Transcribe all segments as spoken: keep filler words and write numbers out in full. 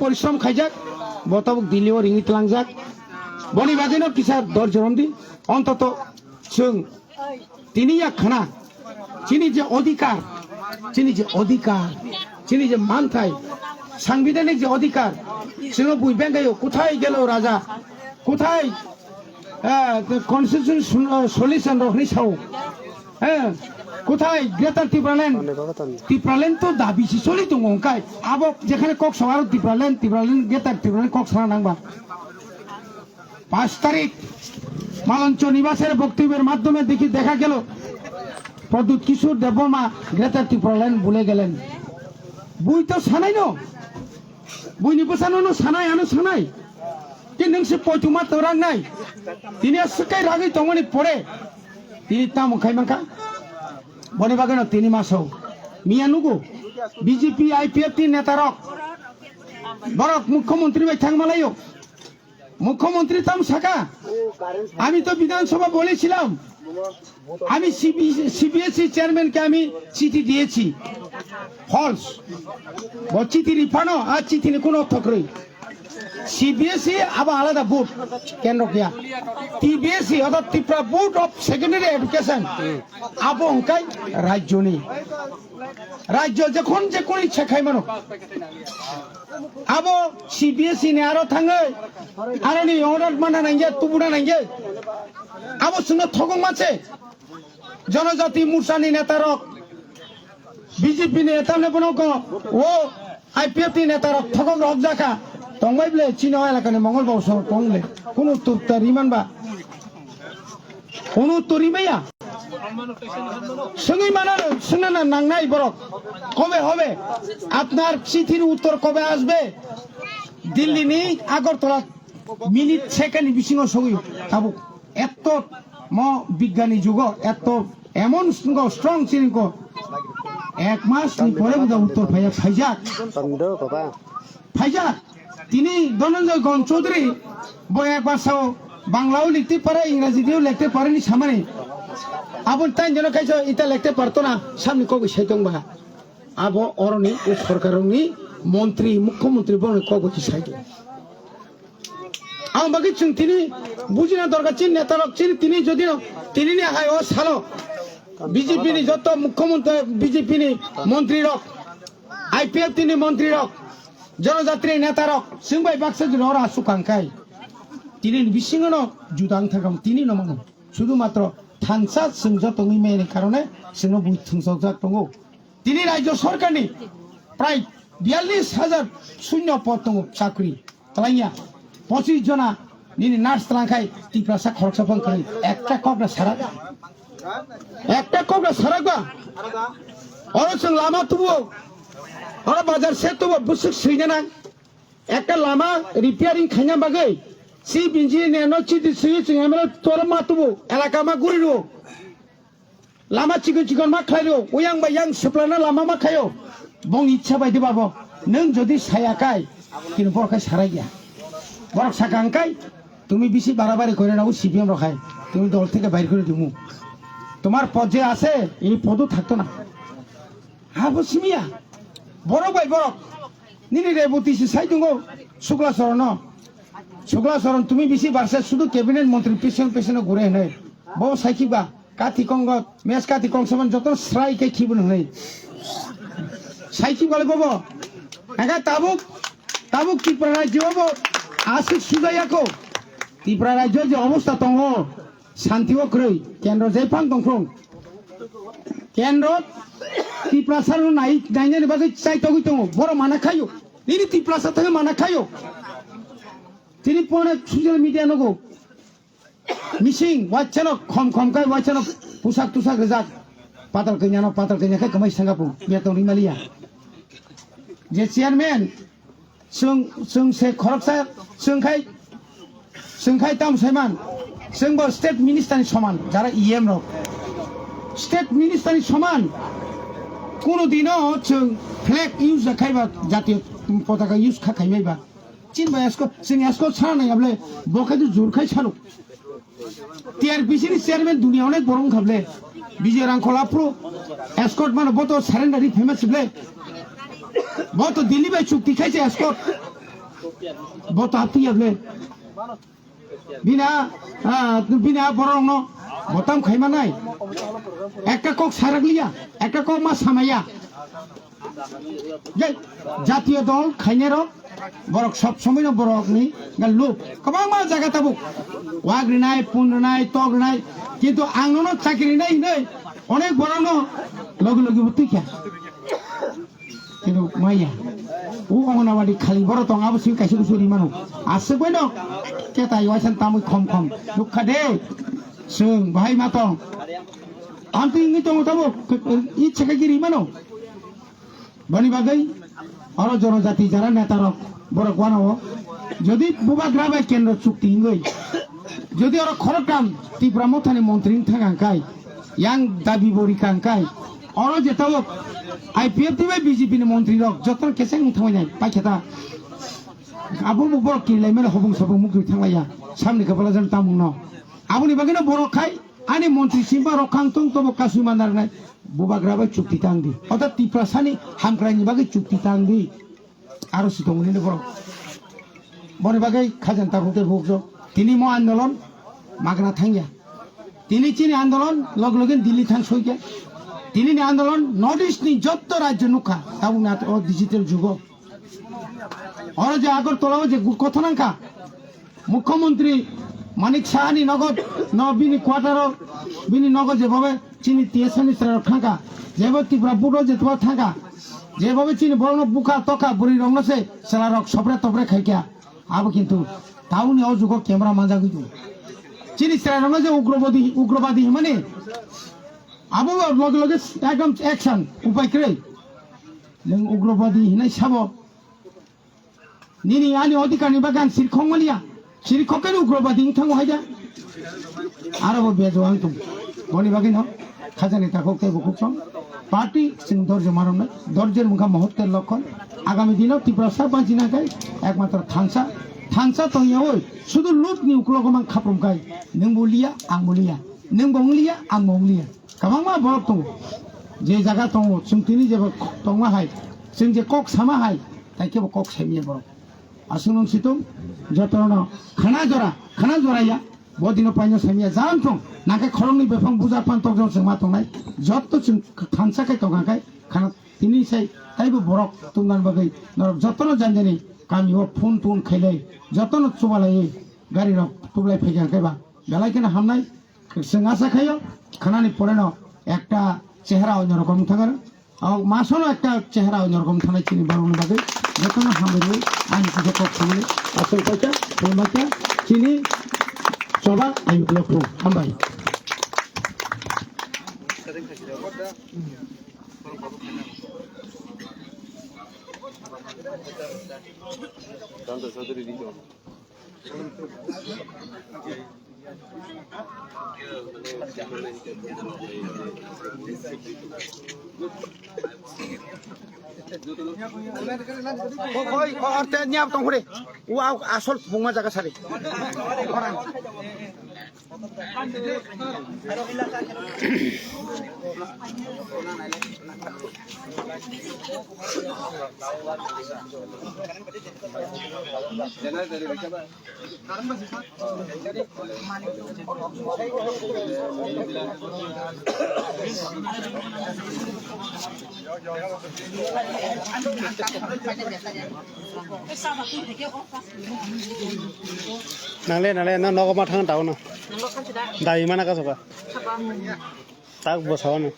porishrom khaijak, bo tabuk Delhi o ringwi tlangjak. Boni bagwino kisa dorjo romdi, ontoto chwng tini ya khna, chini je odhikar, chini je odhikar, chini je manthai, sangbidanik je odhikar, chwngno bui bengkaio, kuthai gelo raja, kuthai eh, constitution sun-, eh, solution rok hinwi sao. Eh, kuthai Greater Tipraland? Tipraland to dabi si choli tongo hwnkhe. Abo jekhane kok sao aro Tipraland, Tipraland, Greater Tipraland kok sana nangba. পাঁচ তারিখ মালঞ্চ নিবাসের বক্তব্যের মাধ্যমে দেখি দেখা গেল প্রদ্যুৎ কিশোর দেববর্মা গ্রেটার ত্রিপুরাল্যান্ড ভুলে গেলেন। Bui to sanai no, buini bwsano no sanai, ano sanai. Tei nwng se poituma twrang nai. Tini aswk kai ragwi tongmani pore tini tamo khai mankha. Boni bagwino tini masao miya nugo B J P I P F ni neta rok, borok mukhyamantri bai thangmalaio. Mukhyamantri tam saka, "Ami to Bidhan Sabha bolechilam, ami C B, C B S E chairman ke ami chiti diyechi." False. Bo chiti riphano, a chiti ni kuno ortho kwrwi. C B S E abo alada board, kendro kiya. T B S E, orthat Tripura Board of Secondary Education, abo hwnkhe rajyoni. Rajyo jekhon jekhon ichha khai mano. Abo C B S E ni aro thangwi, aroni order mana nangya, tubuna nangya. Abo chwngno thogong manse. Jonojati Morcha ni neta rok, B J P ni neta le bono ko, o I P F ni neta rok thogok rok jakha. Tongbai ble chini o elaka ni Mongol Bau so tong le. Kunu turta riman ba. Kunu turi maya. Swngwi mano, swngna na nangnai borok. কবে হবে? আপনার চিঠির উত্তর কবে আসবে? Delhi ni Agartala minute second bisingo sogwi tabuk. Etto mo bigyani jugo, etto emon strong chini ko. Ek mas ni pore buda uttor phaiya phaijak. Phaijak. Tini Dhananjay Gon Chaudhary bo ekbar sao Bangla o likte pare, Ingraji dio likte pare ni samani. Abo tan jono kaiso ita likte parto na, samni kok sai tong ba. Abo oroni o sorkar ni montri, mukhyamantri bo ni kok sai tong. Ang bagwi chwng tini bujina dorkar chini neta rok chini tini jodi no tini ni hai o salo B J P ni joto mukhyamantri, B J P ni montri rok, I P F ni montri rok, Jonojatri neta rok, chwng bai baksa jora ora asuk ang kai. Tini ni bisingo no juda ang thangkam tini no mano. Sudu matro thansa chwng joto wngwi mani karone chwngno bui thwngsokjak tongo. Tini rajyo sorkarni prai biyallis hajar shunyo pod tongo chakri. Twlangya pochis jona nini nurse twlangkhai Tiprasa khoroksa phang kwrwi ekta kokra sarak. Ekta kokra sarak ba. Oro chwng lama tubo. Oro bazar se tubo bwswk swina nang. Ekta lama repairing khaina bagwi si binji neno chiti swi chwng M L A tora ma tubo elaka ma guri ro. Lama chikon chikon ma khlai ro, uyang bai yang swplana lama ma khaio. Bong ichha bai de babo, nwng jodi saya kai, kini borok khai sarai ya. Borok sakang kai, তুমি বেশি বাড়াবাড়ি করে না, ও সিপিএম রখায়, তুমি দল থেকে বাইর করে দিমু। তোমার পদ যে আছে, এই পদও থাকতো না। Habo simiya, borok bai borok, nini Reboti si sai tongo, Sukla Soron no. Sukla Soron, তুমি বেশি বাড়ছে শুধু ক্যাবিনেট মন্ত্রী পিছন পিছনে ঘুরে হেনে। Bo sai khiba, kati kongo, mes kati kong saman joto srai ke khibun hwnwi. Sai khiba le bobo. Aga tabuk, tabuk Tripura rajyo bo aswk sujaya ko. Tripura rajyo je obostha tongo, santi o kwrwi, kendro jephang tongthung. Kendro Tiprasa no nai, nainani bagwi chai togwi tongo, boro mana khayo. Nini Tiprasa thangwi mana khayo. Tini pone social media nogo. Mising, wachano khom khom kai, wachano pusak tusak rijak. Patal kanya no, patal kanya kai kamai sanga pu, ya tong rimaliya. Je chairman, sung, sung se khoroksa, sung khai, sung khai tam saiman, sung bo state minister ni soman, jara E M rok. State minister ni soman, kuno dino sung flag use kaiba, jatiyo potaka use kha khaimaiba. Chin bai escort, chini escort sana nai able, bo khai jur khai salo. T R P C ni chairman dunia onek borong khable. Bijoy Rangkhol aphuru escort mano bo to surrender ri famous ble. Bo to Delhi bai chukti khai se escort. Bo ta twi ya ble. Bina, ah, bina borok no botam khai manai. Ekta kok sarak liya, ekta kok ma samaya. Je jatiyo dol khainai rok, borok sob somoi no borok ni ga lob. Kwbangma jaga tabuk. Wak rinai, pun rinai, tok rinai. Kintu ang no chakri rinai hinoi onek borok no logi logi bo twi kha. Kintu maya. O Anganwadi khali borok tong abo simi kaisa kusu ri mano. Aswk bai no. Ketai waisa tamwi khom khom. Dukha de. Swng bahai ma tong. Amtwi wngwi tongo tabo. Ichha khe ri mano. Boni bagwi oro jonojati jara neta rok borok wanao. Jodi bubagra bai kendro chukti wngwi. Jodi oro khoroktham Tipra mothani montri wng thang ang kai. Yang dabi bo rikha ang kai. Oro je tabuk I P F T bai B J P ni montri rok jotono keseng wng thangwi nai paikha ta. Abo bo borok kirilai mano hobong sobong mukri thanglaiya. Samni kapala jan tamung no. Aboni bagwi no borok khai ani montri simba rok khang tong tobo kasui mandar nai. Bubagra bai chukti tang di. Ota Tiprasani hamkrai ni bagwi chukti tang di. Aro si tongmani borok. Boni bagwi khajan tabuk tei bukjak. Tini mo andolon magna thangya. Tini chini andolon log loge Delhi thang soikya. Tini ni andolon North East ni jotto rajyo nukha. Tabuk na o digital jugo. Oro je Agartala o je gu-, kotha nangkha. Mukhyamantri Manik Saha ni nogo no bini quarter o bini nogo je babe chini T S F ni chwrai rok thangkha. Jebo Tripura Board o je twa thangkha. Jebo chini borok no bukha tokha bwrwi rok no se chwla rok sopre topre khaikha. Abo kintu town ni o jugo camera manjagwi tongo. Chini chwrai rok no je ugrobadi, ugrobadi himani abo loge loge ekdom action upai kwrwi. Nwng ugrobadi hinai sabo. Nini ani odhikar ni bagwi ang siri khok maliya. Siri khok khe ugrobadi wng thango hai da. Aro bo bejo ang tung. Boni bagwi no khajani takhuk tei bukhuk song. Party chwng dorjo marom nai. Dorjor mungkha mohot ke lokhon. Agami dino Tiprasa bajina kai ekmatro thansa. Thansa tongya oi. Sudu lut ni uklogo mang khaprum kai. Nwng bo liya, ang bo liya. Nwng bo wng liya, ang bo wng liya. Kwbangma borok tongo. Je jaga tongo, chwng tini jeba tongma hai, chwng je kok sama hai, tai khe bo kok saimanya borok. Aswk nung situng, jotono khana jora, khana jora ya, bo dino paino saimanya jang thung, nangkhe khoroknwi befang bujar pan tokjong chwng ma tongnai, jotto chwng thansa khai tongkha khai, khana tini sai taibo borok tungna bagwi norok jotono janjani kamio phone tun khailai, jotono chubalai gari rok tublai phaikha khai ba, belai kheno hamnai. Chwng asa khaio, khanani poreno ekta chehra onyo rokom thangar. O masono ekta chehra onyo rokom thanai chini borokni bagwi. Jotono hambai rwi ani kisa kok samani aswk paikha, khulumbaikha, chini choba ayuk lokhu. Hambai. Hoi, hoi, orte nyab tong hore. Wa asol bungma jaga sari. Nangle, nangle, na nogo ma thang tao na. Dai mana ka soka. Tak bo sao na.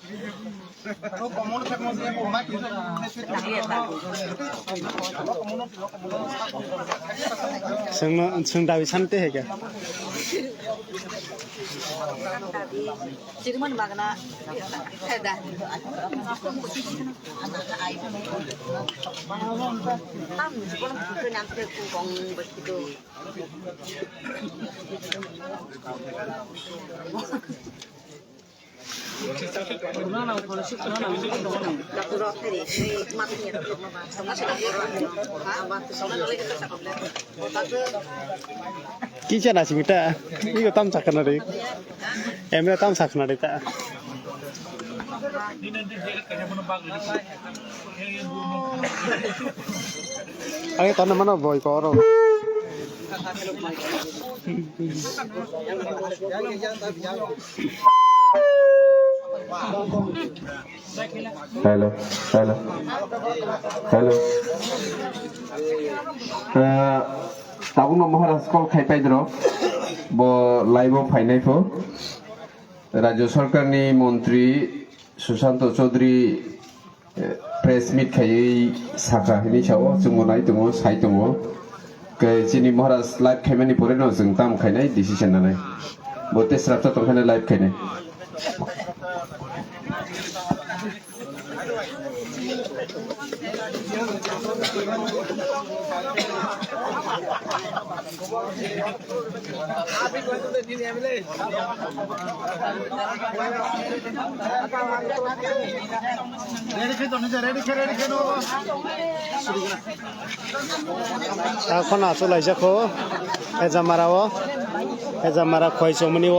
Seng no, seng dawi sante he kya? Chirman magna. Tam, Kisa nasi mita, iko tam sakana ri. Emre tam sakana ri ta. Ang tanah mana boy koro. Hello, hello, hello. Ah, tabukno Maharaj call khai paidro. Bo live o phainai pho. Rajya Sarkarni Montri Sushanta Chaudhary, eh, press meet khaiwi sakha hinwi sao, chwngbo nai tongo, sai tongo. Khe chini Maharaj live khaimani poreno chwng tam khainai, decision nanai. Bo tei srapsa tongkhainai live khainai. Ready khe toni je, ready khe, ready khe no. Ta khona achuk laijak kho, Hejamara o, Hejamara khoi chomani o.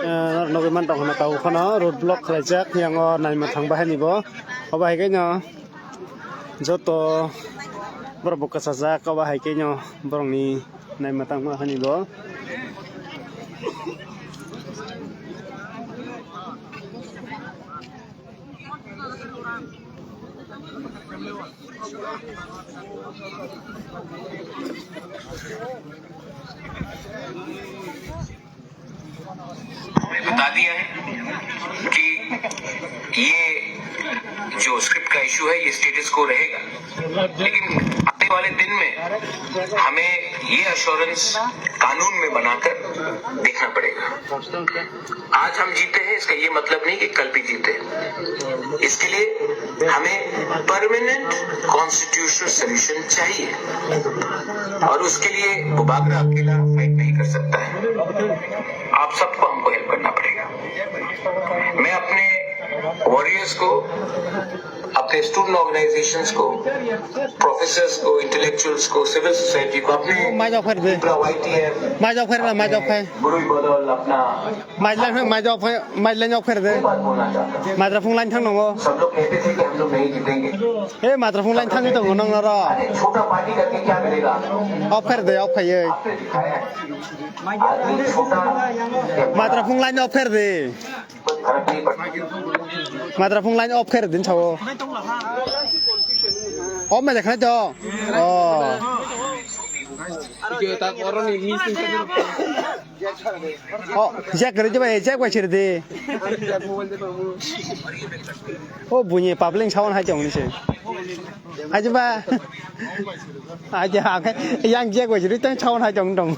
Eh, nugwi man tong khna tabuk phano road block khlaijak, yang o naima thang bahai ni bo. Obo hai khe no joto borok bo kwchajak, obo hai khe no borok ni naima tang bahai ni bo. बता दिया है कि ये जो स्क्रिप्ट का इशू है, ये स्टेटस को रहेगा, लेकिन आने वाले दिन में हमें ये अश्योरेंस कानून में बनाकर देखना पड़ेगा। आज हम जीते हैं, इसका ये मतलब नहीं कि कल भी जीते। इसके लिए हमें परमानेंट कॉन्स्टिट्यूशनल सॉल्यूशन चाहिए, और उसके लिए बुबागरा अकेला फाइट नहीं कर सकता है। आप सबको हमको हेल्प करना पड़ेगा। मैं अपने वॉरियर्स को, अपने स्टूडेंट ऑर्गेनाइजेशंस को, प्रोफेसर्स को, इंटेलेक्चुअल्स को, सिविल सोसाइटी को, अपने Mai jok pher de. Tipra YTM, Mai jok pher na, mai jok pher. गुरु बदल, अपना Mai lang, mai jok pher, mai lang jok pher de. बात बोलना चाहता हूँ। Madra phung lang thang nongo. सब लोग कहते थे कि हम लोग नहीं जीतेंगे। He, madra phung lang thang ni tongo nang noro. अरे, छोटा पार्टी करके क्या मिलेगा आपको? Off pher de, off pher ye. आपने दिखाया है। आदमी छोटा Madra phung lang off pher de. Madra phung line off khe rwdi, sao. Off ma jakha to. Oh. Oh, jack rwdi bai, jack bai se rwdi. Oh, buini public sao hai tong ni se. Hai ba. Hai ja, yang jack bai se rwdi, tang sao hai tong tong.